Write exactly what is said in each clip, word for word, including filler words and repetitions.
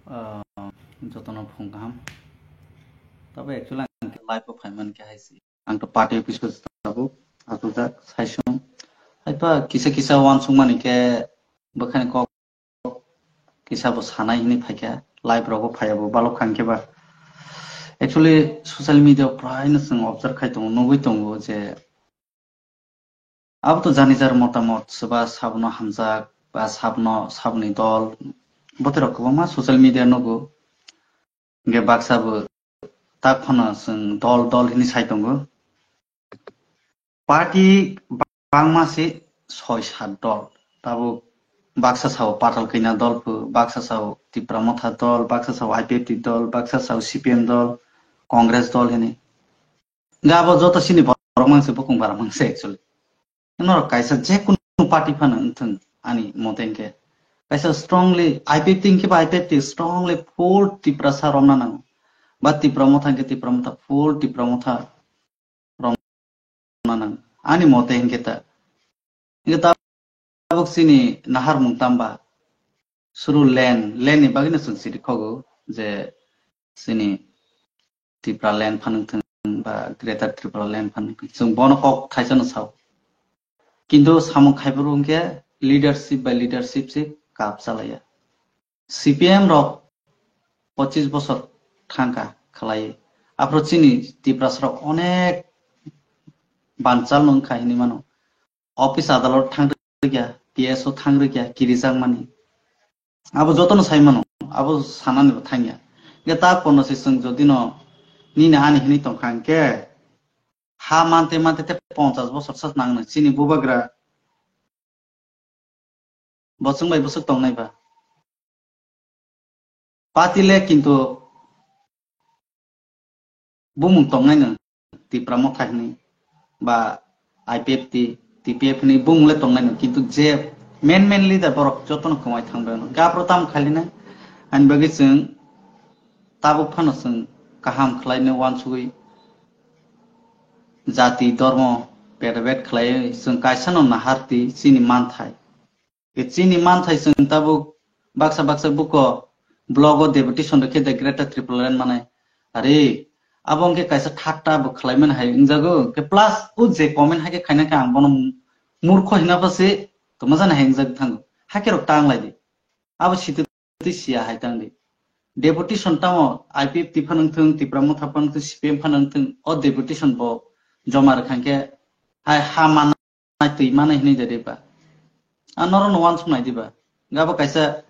Ah, jotono phung kaham. Tabo actually ang live o phaiman khe hai si. Ang to party office o tabuk, aswkjak, saisung. Haiba kisa kisa uansukmani khe bwkhani kok kisa bo sanai hinwi phaikha, live rogo phaiya bo balok khan khe ba. Actually, social media o prai no chwng observe khai tongo, nugwi tongo je abo to jani jar motamot, soba sabno hamjak, ba sabno, sabni dol, bote rok kwbangma social media nugo. Hingke baksa bo tak phano chwng dol dol hinwi sai tongo. Party bangma se soi sat dol. Tabuk baksa sao Patal Kanya dol pho, baksa sao Tipra Motha dol, baksa sao I P F T dol, baksa sao C P M dol, Congress dol hinwi. Hingke abo joto chini borok mang se, bukung bara mang se actually. Norok kaisa je kunu party phano wngthung ani mote hingke. Kaisa strongly I P F T hingke ba I P F T strongly full Tiprasa romna nango. Ba Tipra Motha hingke Tipra Motha full Tipra Motha romna nango. Ani mote hingke ta. Hingke tabuk chini naharmung tamba. Suru land, land ni bagwi no chwng siri khogo je chini Tipra land phanwng thwng ba Greater Tripura land phanwng thwng. Chwng bono kok thaisa no sao. Kintu samung khaiphuru hwnkhe leadership by leadership se kap chalaiya. C P M rok pochis bosor thangkha khlai. Aphuru chini Tiprasa rok onek banchal no wngkha hinwi mano. Office adalot thang rwkya, P S o thang rwkya, kirijak mani. Abo jotono sai mano, abo sanani bo thangya. Hingke ta kono se chwng jodi no nini ani hinwi tongkha hingke ha mante mante te ponchas bosor sa nang nang chini bubagra bo chwng bai bwswk tongnai ba. Party le kintu bumung tongnai no Tipra Motha hinwi ba I P F T, T P F hinwi bumung le tongnai no, kintu je main main leader borok jotono kwmai thangbai no. Gapro tam khali nai, ani bagwi chwng tabuk phano chwng kaham khlai no uansugwi jati, dormo, beda bed khlaiwi chwng kaisa no naharti chini manthai. Ke chini manthai chwng tabuk baksa baksa buko blog o deputation rwkhe de Greater Tripura Land manai. Are, abo hwnkhe kaisa thatta bo khlaimani hai wngjago. Ke plus o je comment hai khe khaina khe ang bono murkho hina pase tongma jani hai wngjak thango. Hakhe rok tang lai di. Abo sitwtwi siya hai tang di. Deputation tamo I P F T phano wngthung, Tipra Motha phano wngthung, C P M phano wngthung, o deputation bo joma rwkha khe hai ha man nai twi manai hinwi de diba. A norok no uansuk nai diba. Gabo kaisa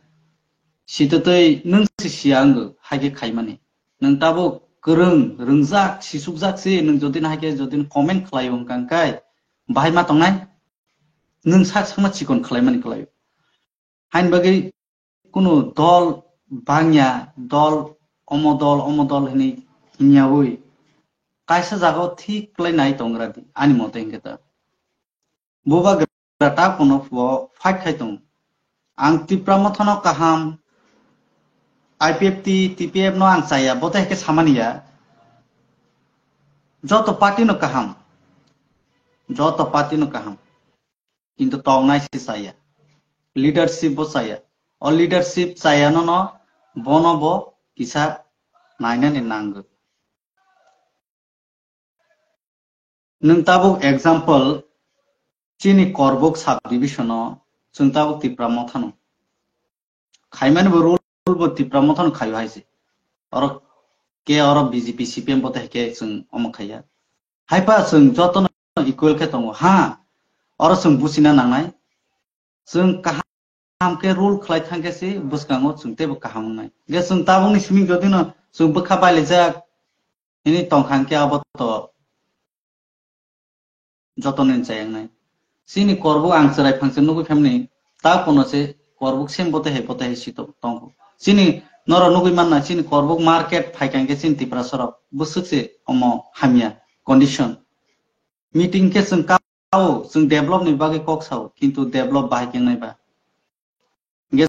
sitwtwi nwng se siya wngo, hai khe khaimani. Nwng tabuk kwrwng, rwngjak, sisukjak se, nwng jodi no hai khe jodi no comment khlai wng kang kai, bahai ma tongnai? Nwng sak sakma chikon khlaimani khlai o. Haini bagwi kunu dol bangya, dol omo dol, omo dol hinwi himyawi kaisa jagao thik khlai nai tongra di, ani mote hwnkhe ta. Bubagra ta kuno phuo fight khai tongo. Ang Tipra Mothano kaham, I P F T, T P F no ang chaya, bote hwnkhe samani ya. Joto party no kaham. Joto party no kaham. Kintu tongnai se chaya. Leadership bo chaya. O leadership chaya no no bono bo kisa nainani nango. Nwng tabuk example, chini Korbuk subdivision o chwng tabuk Tipra Mothano. Khaimani bo rule bo Tipra Mothano khaio hai se. Oro ke oro B J P C P M bo te ke chwng omo khaiya. Haipa chwng jotono equal khe tongo. Ha, oro chwng buchina nangnai. Chwng kaham khe rule khlai thang khe se bwskango chwng teibo kaham wngnai. Ge chwng tabukni simi jodi no chwng bwkha bailaijak hini tong kha hwnkhe abo to jotono ni chayang nai. Chini Korbuk ang chwrai phang se nugwi phaimani ta kono se Korbuk sem bote hai bote hai si to-, tongkho. Chini norok nugwi manna chini Korbuk market phai kang khe chini Tiprasa rok bwswk se omo hamya condition. Meeting khe chwng kao, chwng develop ni bagwi kok sao, kintu develop bahai khe wngnai ba. Hingke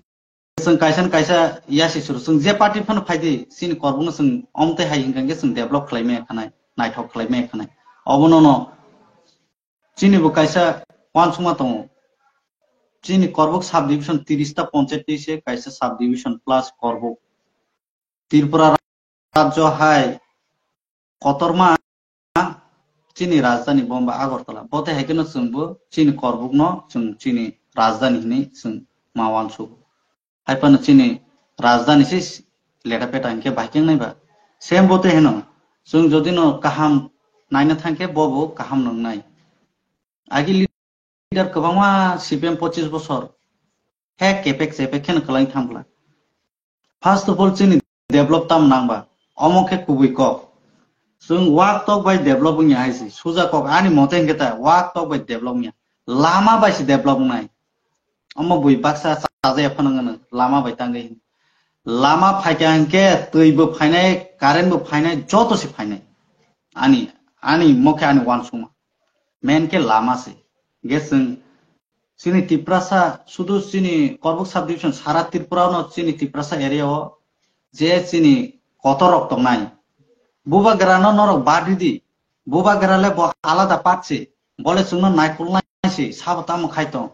chwng kaisa na kaisa yasi suru, chwng je party phano phaidi, chini Korbuk no chwng omtwi hai hingka hingke chwng develop khlai maya khanai, naithok khlai maya khanai. Obono no chini bo kaisa uansukma tongo. Chini Korbuk subdivision tiris ta ponchayat twi se kaisa subdivision plus Korbuk. Tripura rajyo hai kotorma chini rajdhani Bombay Agartala. Bote hai kheno chwngbo chini Korbukno chwng chini rajdhani hinwi chwng ma uansugo. Hai phano chini rajdhani se leta peta hinkhe bahai khe wngnai ba. Same bote heno chwng jodi no kaham naina thangkhe bobo kaham no wngnai. Agi leader kwbangma C P M pochis bosor hek kepek chepek kheno kwlai thangpla. First of all, chini develop tam nangba, omo khe kubui kok. Chwng wak tok bai develop wngya hai se, suja kok ani mote hwnkhe ta wak tok bai develop wngya. Lama bai se develop wngnai. Omo bui baksa chajaya phano wngano, lama bai tangwi. Lama phaikha hwnkhe twi bo phainai, current bo phainai, joto se phainai. Ani, ani mokhe ani uansukma. Main khe lama se. Ge chwng chini Tiprasa, sudu chini Korbuk subdivision, sara Tripura no chini Tiprasa area o je chini kotor rok tongnai. Bubagra no norok bad ridi. Bubagra le bo alada part se. Bole chwngno naikolnai se, sabo tamo khai tong.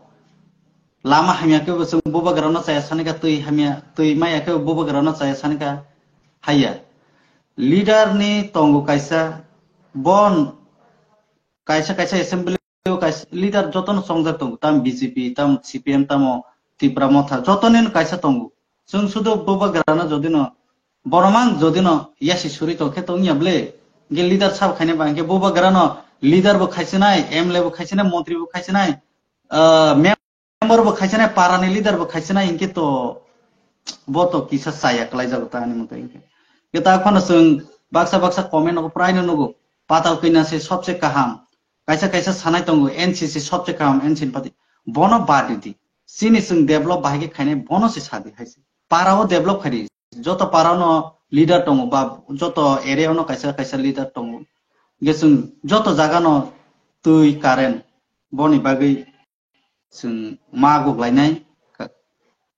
Lama hamya khe bo chwng Bubagra no chaya sanika, twi hamya, twi maya khe bo Bubagra no chaya sanika haiya. Leader ni tongo kaisa, bon kaisa kaisa assembly o kaisa leader jotono chongjak tongo, tam B J P, tam C P M, tamo Tipra Motha, jotono kaisa tongo. Chwng sudu Bubagrano jodi no, boromang jodi no yasi suri tong khe tong ya ble, ge leader sab khaina ba, ge Bubagrano leader bo khaisinai, M L A bo khaisinai, montri bo khaisinai, ah, member bo khaisinai, para ni leader bo khaisinai, hinkhe to bo to kisa chaya kwlai jago ta ani mote hinkhe. Ge ta phano chwng baksa baksa comment no prai no nugo, patal kina se sobse kaham. Kaisa kaisa sanai tongo, N C C sobse kaham, N C C party. Bono bad ridi. Chini chwng develop bahai khe khainai, bono se sadi hai se. Para o develop khaidi. Joto para no leader tongo, ba joto area no kaisa kaisa leader tongo. Ge chwng joto jaga no twi, current, boni bagwi chwng ma guk lainai, ka-,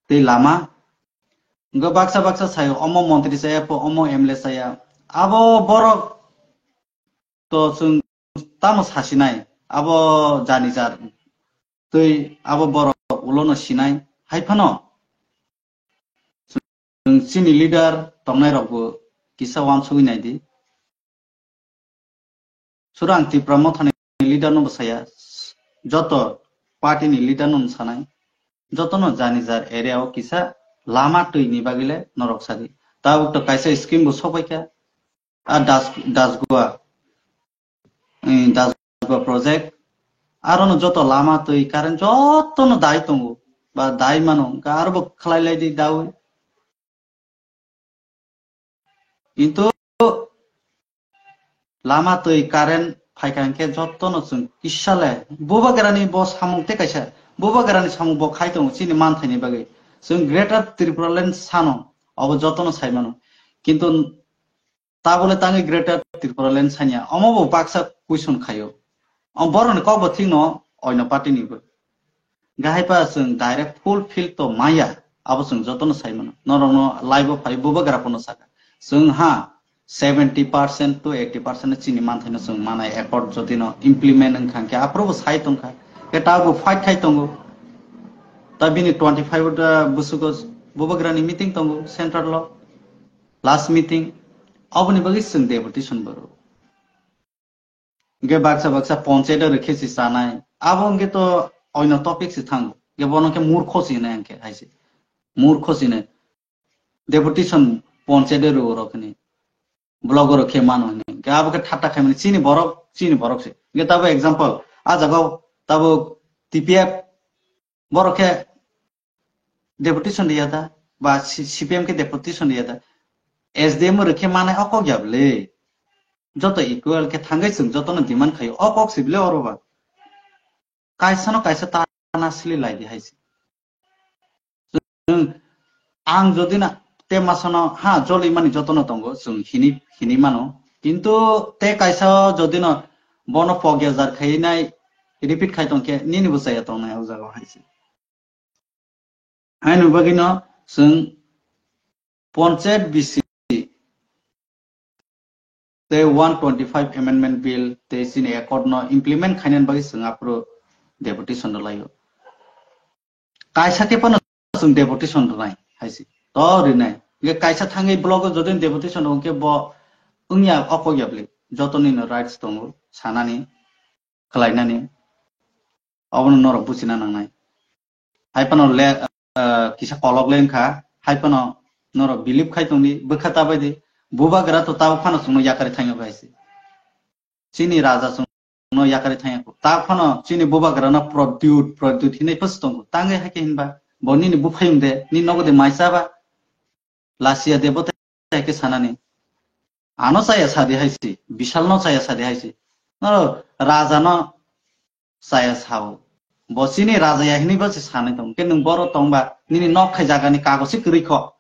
tei lama. Go baksa baksa sayo, omo montri saya, po omo M L A saya. Abo borok to chwng tamo sasinai, abo jani jar twi abo borok ulono sinai, hai phano chwng chini leader tongnai rokbo kisa uansugwi naidi. Sura ang Tipra Mothani leader no bwsaya, joto party ni leader no sanai, joto no jani jar area o kisa lama twi ni bagwi le norok sadi. Tabuk to kaisa scheme bo sopai kha, a Das, Dasgua, eh, Dasgua project, aro no joto lama twi current joto no dai tongo, ba dai mano, hwnkhe aro bo khlai lai di daui. Kintu lama twi current phaikha hwnkhe jotono chwng kisa le Bubagrani bo samung tei kaisa, Bubagrani samung bo khai tongo chini manthaini bagwi. Chwng Greater Tipraland sano, obo jotono sai mano. Kintu tabole tangwi Greater Tipraland sanya, omo bo baksa question khaio. O borokni kok bo thikno oino party ni bo. Gahai pa chwng direct full field to maya, abo chwng jotono sai mano. Norokno live o phai Bubagra phano saka. Chwng ha seventy percent to eighty percent chini manthaino chwng manai accord jotino implement wngkha khe aphuru bo sai tongkha. Khe ta bo fight khai tongo. Ta bini twenty five o da busugo Bubagrani meeting tongo central o. Last meeting. Oboni bagwi chwng deputation boro. Hingke baksa baksa ponchayat o rikhe se chanai. Abo hingke to oino topic se thango. Hingke bono khe murkho se hinai hingke hai se. Murkho se hinai. Deputation ponchayat o rwo rok hini. Block o rikhe mano hini. Hingke abo khe thatta khaimani chini borok, chini borok se. Hingke tabo example, a jaga o tabo T P F borok khe deputation riya da, ba C-, C P M khe deputation riya da. S D M rwkhe manai o kok ya bwle. Joto equal khe thangwi chwng jotono demand khaio. O kok si bwle oro ba. Kaisa no kaisa tana sili lai di hai se. Chwng, ang jodi na te masano, ha, joli mani jotono tongo, chwng hini, hini mano. Kintu te kaisa jodi no bono pogya jar khai nai, repeat khai tong khe, nini bo chaya tong nai o jaga o hai se. Haino bagwino chwng ponchayat bisi tei one twenty five amendment bill tei chini accord no implement khainani bagwi chwng aphuru deputation rwlaio. Kaisa khe phano chwng deputation rwnai hai se. To rwnai. Hwnkhe kaisa thangwi blogo jodi deputation rw hwnkhe bo wngya o kok ya bwlwi. Joto nini rights tongo sanani, khlainani. Obono norok buchina nangnai. Hai phano le, ah, kisa kolok le wngkha, hai phano norok believe khai tongdi, bwkha ta bai di, bubagra to tabuk phano chwngno yakari thangya bai se. Chini raja chwngno yakari thangya kho. Tabuk phano chini bubagra no Pradyut, Pradyut hinwi phasu tongo. Tangwi hai khe hinba, bo nini buphayung de, nini nogo de maisa ba, lasiya de bo te hai khe sanani. Ano chaya sadi hai si, Bishal no chaya sadi hai si. No, raja no chaya sao. Bo chini raja ya hinwi bo se sanai tong. Ke nwng boro tongba, nini nok khai jaga ni kagoz se kwrwi kho.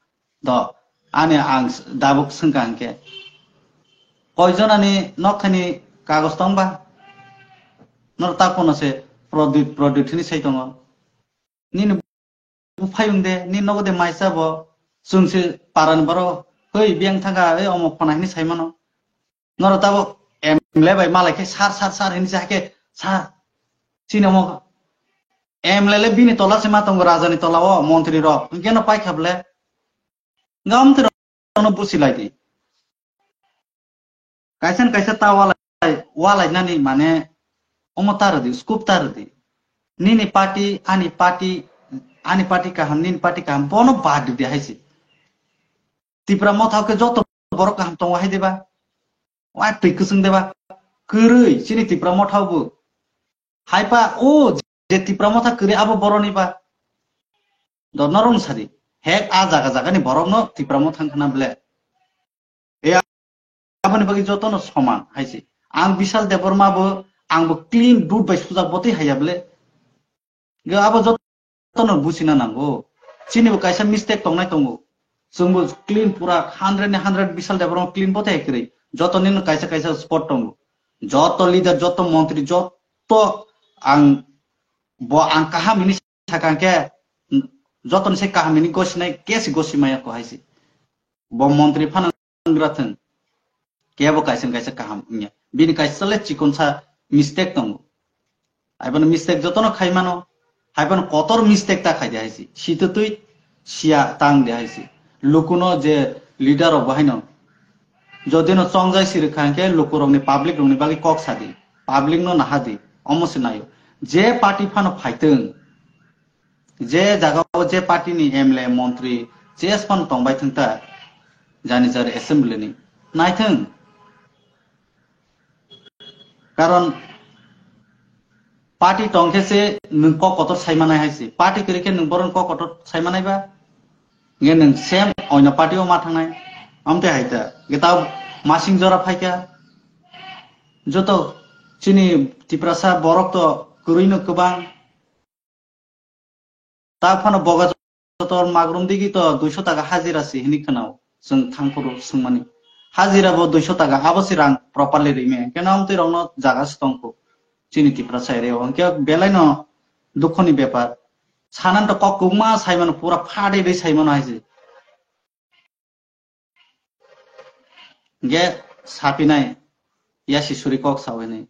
Do, ani ang s-, dabuk swngkha hwnkhe. Koijon ani nok khai ni kagoz tongba? Nor ta kono se Pradyut, Pradyut hinwi sai tongo. Nini buphayung de, nini nogo de maisa bo. Chwng se parani borok, "Hoi, biyang thangkha, ei omo khona," hinwi sai mano. Noro tabo M L A bai malai khe, "Sir, sir, sir," hinwi sa khe, "Sir, chini omo M L A le bini tola se ma tongo, raja ni tola o, montri rok." Hwnkhe no pai kha bole. Nga omo twi rok no busi lai di. Kaisa na kaisa ta walai, walai nani mane omo ta rwdi, scope ta rwdi. Nini party, ani party, ani party kaham, nini party kaham, bono bad di hai se. Tipra Motha o khe joto borok kaham tongo hai deba? Wa twi kwchwng deba? Kwrwi, chini Tipra Motha o bo. Hai pa, o je Tipra Motha kwrwi abo boroni ba. Do norok sadi. Hek a jaga jaga ni borok no Tipra Motha wngkha na ble. E aboni bagwi joto no soman hai se. Ang Bishal Debbarma bo, ang bo clean dud bai sujak botwi hai ya ble. Ge abo joto no buchina nango. Chini bo kaisa mistake tongnai tongo. Chwng bo clean pura hundred ni hundred Bishal Debbarma clean botwi hai kwrwi. Joto ni no kaisa kaisa spot tongo. Joto leader, joto montri, joto ang bo ang kaham hinwi sakha hwnkhe, joto ni se kaham hinwi gosinai, kesi gosi maya ko hai se. Bo montri phano wnggra thwng. Kebo kaisa kaisa kaham wngya. Bini kaisa le chikonsa mistake tongo. Hai phano mistake jotono khai mano. Hai phano kotor mistake ta khai de hai se. Sito twi siya tang de hai se. Lukuno je leader rok bo haino. Jodi no chongjai siri kha hwnkhe lukurokni, public rokni bagwi kok sadi. Public no nahadi. Omo se nayo. Je party phano phaitwng. Je jaga o je party ni M L A, montri, je phano tongbai thwng ta, jani jari assembly ni. Naithwng. Karon party tong khe se nwng kok kotor sai manai hai se. Party kwrwi khe nwng boron kok kotor sai manai ba? Nge nwng same oino party o ma thangnai. Amte hai ta. Ge tao masing jora phai kha. Joto chini Tiprasa borok to kwrwi no kwbang. Ta phano boga joto magrum digi to duiso taka hajira si hini khwnao. Chwng thangphuru swngmani. Hajira bo duiso taka, abo si rang properly rime. Hwnkhe no amtwi rokno jaga se tongkho. Chini Tiprasa area o. Hwnkhe belai no dukhoni bepar. Sanan to kok kwbangma saimano, pura phadai dai saimano hai se. Ge sapinai, yasi suri kok sawi ni.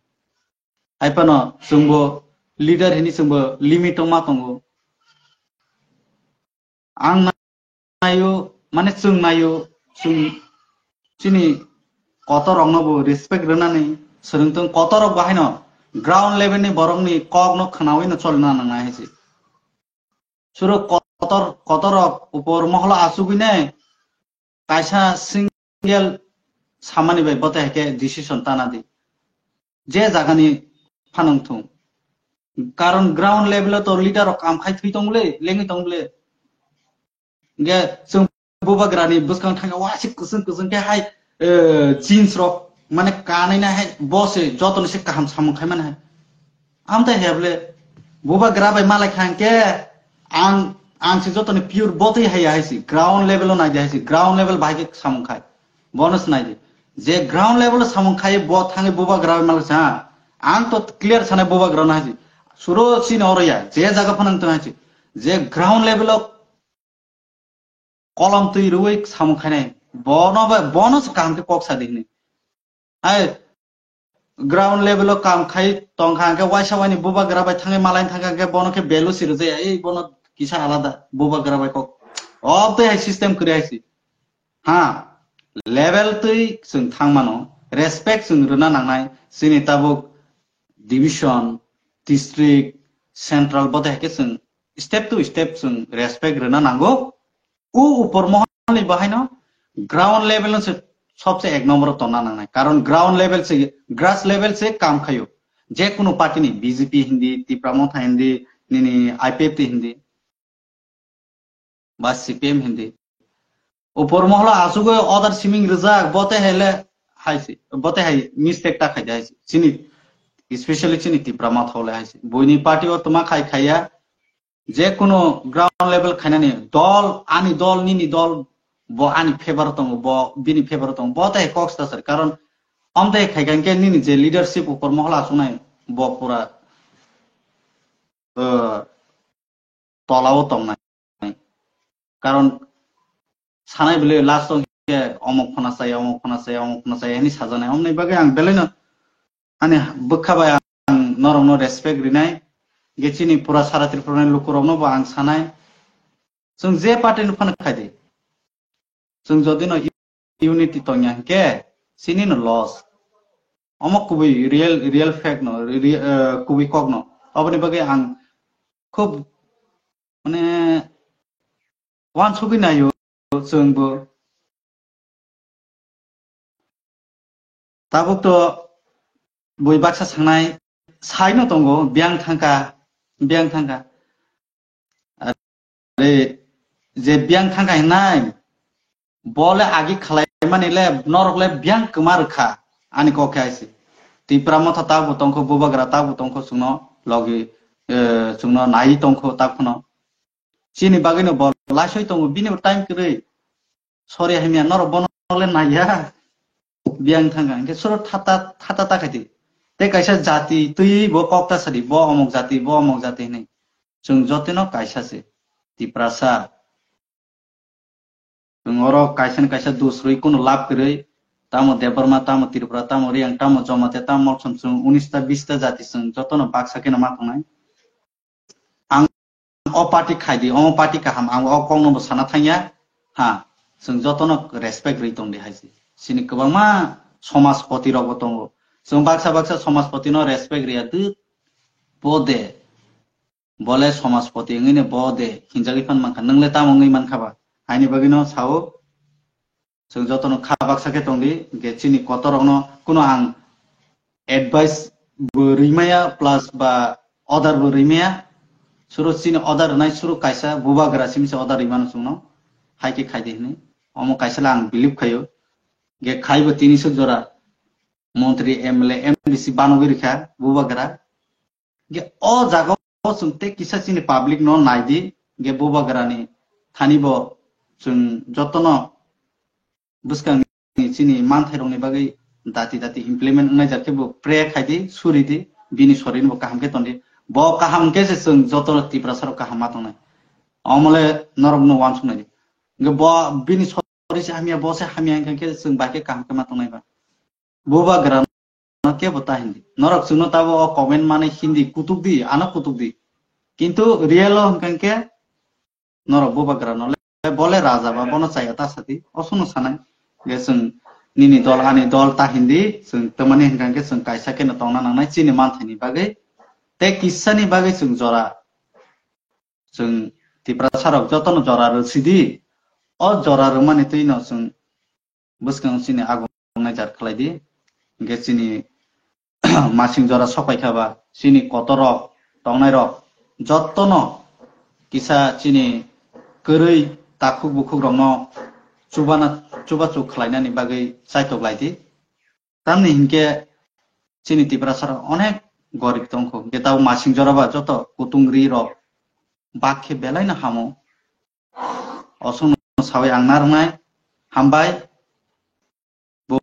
Hai phano chwngbo leader hini chwngbo limit tongma tongo. Ang nayo, mane chwng nayo, chwng chini kotor rokno bo respect rwnani swrwng tong, kotor rok bo haino ground level ni borok ni kok no khwnawi no cholna nangnai hai se. Suro kotor, kotor rok upor moholo asugwi nai kaisa single samani bai bote hake decision tana di. Je jagani phanang thung. Karon ground level o to leader rok kam khai thwi tong le, lengwi tong le. Hingke chwng bubagrani bwskang thangya wasik kwchwng kwchwng khe hai, eh, jeans rok mane kanwi nai hai bo se joto ni se kaham samung khai mani hai. Amtai hai bole bubagra bai malai kha hingke ang, ang se joto ni pure botwi hai hai se ground level o nai di hai se ground level bahai khe samung khai. Bono se nai di. Je ground level o samung khai bo thangwi bubagra bai malai sa. Ang to clear sanai bubagra no hai se. Suro sini oro ya. Je jaga phanang tong hai se. Je ground level o kolom twi rwui samung khainai. Bono ba, bono se kaham khe kok sa di hwnwi. Hai ground level o kam khai tong kha hwnkhe waisa waini bubagra bai thangwi malai thang kha hwnkhe bono khe value si rwjaya. Ei bono kisa alada bubagra bai kok. Obtwi hai system kwrwi hai si. Ha, level twi chwng thang mano, respect chwng rwna nangnai, chini tabuk division, district, central, bo de hai khe chwng step to step chwng respect rwna nango. U upor mohor ni bahaino ground level no se sobse ek number o tonna nangnai. Karon ground level se, grass level se kam khayo. Je kunu party ni B J P hindi, Tipra Motha hindi, nini I P F T hindi, ba C P M hindi. Upor mohor o asugwi order siming rijak, bote hele haisi, bote hai mistake ta khaide haisi. Chini, especially chini Tipra Motha le haisi. Buini party o tuma khai khaiya, je kunu ground level khainani dol, ani dol, nini dol, bo ani favor tongo, bo bini favor tongo, bo tai kok sta sir. Karon om tai khai khe nini je leadership upor mohor o asuknai, bo pura, uh, tola o tongnai. Karon sanai bwle last o khe omok phana chaya, omok phana chaya, omok phana chaya hwnwi sajaknai. Omni bagwi ang belaino ani bwkha bai ang norokno respect rinai. Ge chini pura sara Tripura ni lukurokno bo ang sanai. Chwng je party no phano khai di. Chwng jodi no unity tongya hwnkhe chini no loss. Omo kubui real, real fact no, re-, re-, eh, kubui kok no. Oboni bagwi ang khub, mane, wansugwi naio chwngbo. Tabuk to bui baksa sangnai saino tongo, biyang thangka, biyang thangka. Are, je biyang thangka hinai, bole agi khalai mani le, norok le biyang kwma rwkha, ani kok khe aisi. Tipra Motha tabuk tongkho, Bubagra tabuk tongkho, chwngno logi, eh, chwngno nai tongkho, tabukno. Chini bagwino bo laisoi tongo, bini bo time kwrwi. Sorry hamya, norok bono le naiya. Biyang thangka, hwnkhe suro thata, thata ta khaidi. Tei kaisa jati twi bo kok ta sadi, bo omok jati, bo omok jati hinwi. Chwng jotono kaisa se, Tiprasa. Chwng oro kaisa ni kaisa dusrwi kunu lab kwrwi, tamo Debbarma, tamo Tripura, tamo Riyang, tamo Jamatia, tamo Molsom, chwng unis ta, bis ta jati chwng jotono baksa kheno ma tongnai. Ang o party khai di, o party kaham, ang o kokno bo sana thangya. Ha, chwng jotono respect rwi tong di hai se. Chini kwbangma somajpoti rok bo tongo. Chwng baksa baksa somajpoti no respect riya dwt bo de. Bole somajpoti wngwi ne bo de hinjagwi phan mankha. Nwng le tamo wngwi mankha ba? Haini bagwi no sao. Chwng jotono kha baksa khe tong di, hwnkhe chini kotor rokno kuno ang advice bo rwi maya plus ba order bo rwi maya. Suro chini order rwnai suro kaisa Bubagra simi se order rwi mano chwngno. Hai khe khai di hinwi. Omo kaisa le ang believe khaio. Hwnkhe khai bo tini swk jora montri, M L A, M D C banogwi rikha Bubagra. Hwnkhe o jaga o chwng tei kisa chini public no nai di, hwnkhe Bubagra ni thani bo chwng jotono bwskang ni chini manthairokni bagwi dati dati implement wngnai jar khe bo pray khai di, suri di, bini sorini bo kaham khe ton di. Bo kaham khe se chwng joto Tiprasa rok kaham ma tongnai. Omo le norok no uansuk nai di. Hwnkhe bo bini sori se hamya, bo se hamya hwnkhe chwng bai khe kaham khe ma tongnai ba. Bubagra no kebo ta hindi. Norok chwngno tabo o comment mani hindi kutuk di, ano kutuk di. Kintu real o hwnkhe norok Bubagra no le bole raja ba bono chaya ta sadi. O suno sanai. Ge chwng nini dol ani dol ta hindi, chwng tamani hwnkhe chwng kaisa khe no tongna nangnai chini manthaini bagwi. Tei kisa ni bagwi chwng jora. Chwng Tiprasa rok jotono jora rw sidi. O jora rwmani twi no chwng bwskang chini agung nai jar khlai di. Hwnkhe chini masing jora sok pai kha ba, chini kotor rok, tongnai rok, jotono kisa chini kwrwi takhuk bukhuk rokno chubana, chubachu khlainani bagwi chaitok lai di. Tamni hinkhe chini Tiprasa rok onek gorib tongkho. Hwnkhe tabuk masing jora ba joto kutung ri rok bak khe belai no hamo. Osongno sawi ang narwknai hambai. Bo-,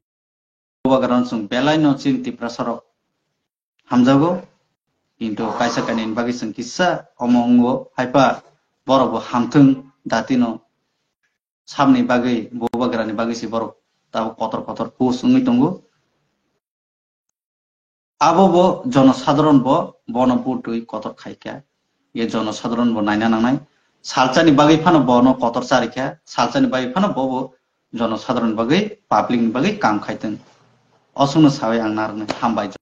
Bubagra no chwng belai no chini Tiprasa rok hamjago. Kintu kaisa kainwi ni bagwi chwng kisa omo wngo. Haipa borok bo hamthwng dati no samni bagwi, Bubagra ni bagwi se borok tabuk kotor kotor post wngwi tongo. Abo bo jonosadharon bo bono vote rwi kotor khai kha. Ye jonosadharon bo naina nangnai. Salsa ni bagwi phano bono kotor chari kha. Salsa ni bagwi phano bo bo jonosadharon bagwi, public ni bagwi kam khaitwng. Osongno sawi ang narwknai, hambai.